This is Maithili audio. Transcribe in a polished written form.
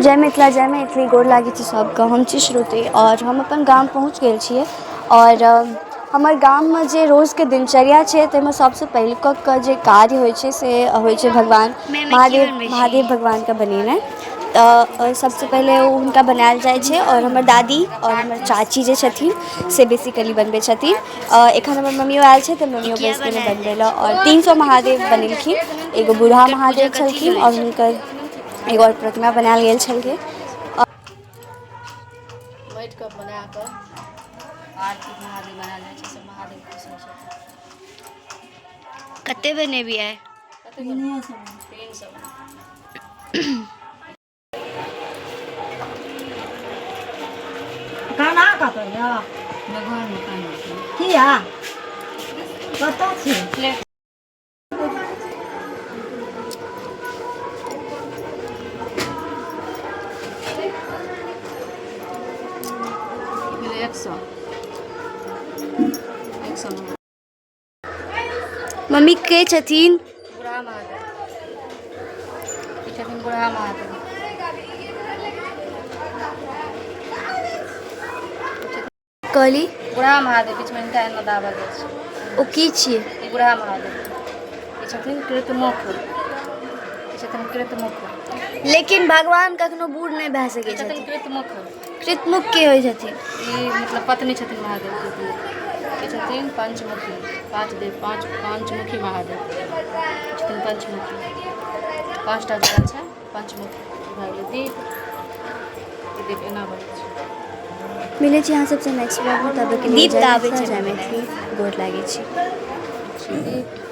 जय मिथिला जय मैथिली। गोर लागै छी सबके। हम छी श्रुति आओर हम अपन गाम पहुँच गेल छियै। आओर हमर गाममे जे रोजके दिनचर्या छै ताहिमे सबसँ पहिलुकके जे कार्य होइ छै से होइ छै भगवान महादेव महादेव भगवानके बनेनाइ। तऽ सबसँ पहिले ओ हुनका बनायल जाइ छै आओर हमर दादी आओर हमर चाची जे छथिन से बेसिकली बनबै छथिन। एखन हमर मम्मियो आयल छै तऽ मम्मियो बैस गेलै बनबै लए आओर 300 महादेव बनेलखिन। एगो बूढ़ा महादेव छलखिन आओर हुनकर एगो आओर प्रतिमा बनायल गेल छलखिन। माटिके बना कऽ आरती महादेव बनायल जाइ छै, सब महादेव खुश होइ छथिन। कते बनेबी आइ? 300। खाना कतऽ यऽ? किया कतऽ छी? 100 100। मम्मी के छथिन? बूढ़ा महादेव। ई छथिन बूढ़ा महादेव। कहली बूढ़ा महादेव बीचमे हिनका एना दाबल जाइ छै। ओ की छियै? ई बूढ़ा महादेव। ई छथिन कृतमुख। ई छथिन कृतमुख। लेकिन भगवान कखनो बूढ़ नहि भए सकै ई छथिन छथिन। कृतमुख। कृतमुख के होइ छथिन? ई मतलब पत्नी छथिन महादेव कृतमुख। ई छथिन पंचमुखी, पाँच देव, पाँच पंचमुखी महादेव। ई छथिन पंचमुखी, 5टा जोड़ा छै पंचमुखी। भए गेलै दीप। ई दीप एना बनै छै। मिलै छी अहाँ सबसँ नेक्स्ट ब्लॉगमे, तब के दीप जय तऽ आबै मिथिला छै जय मैथिली। गोर लागै छी। दीप।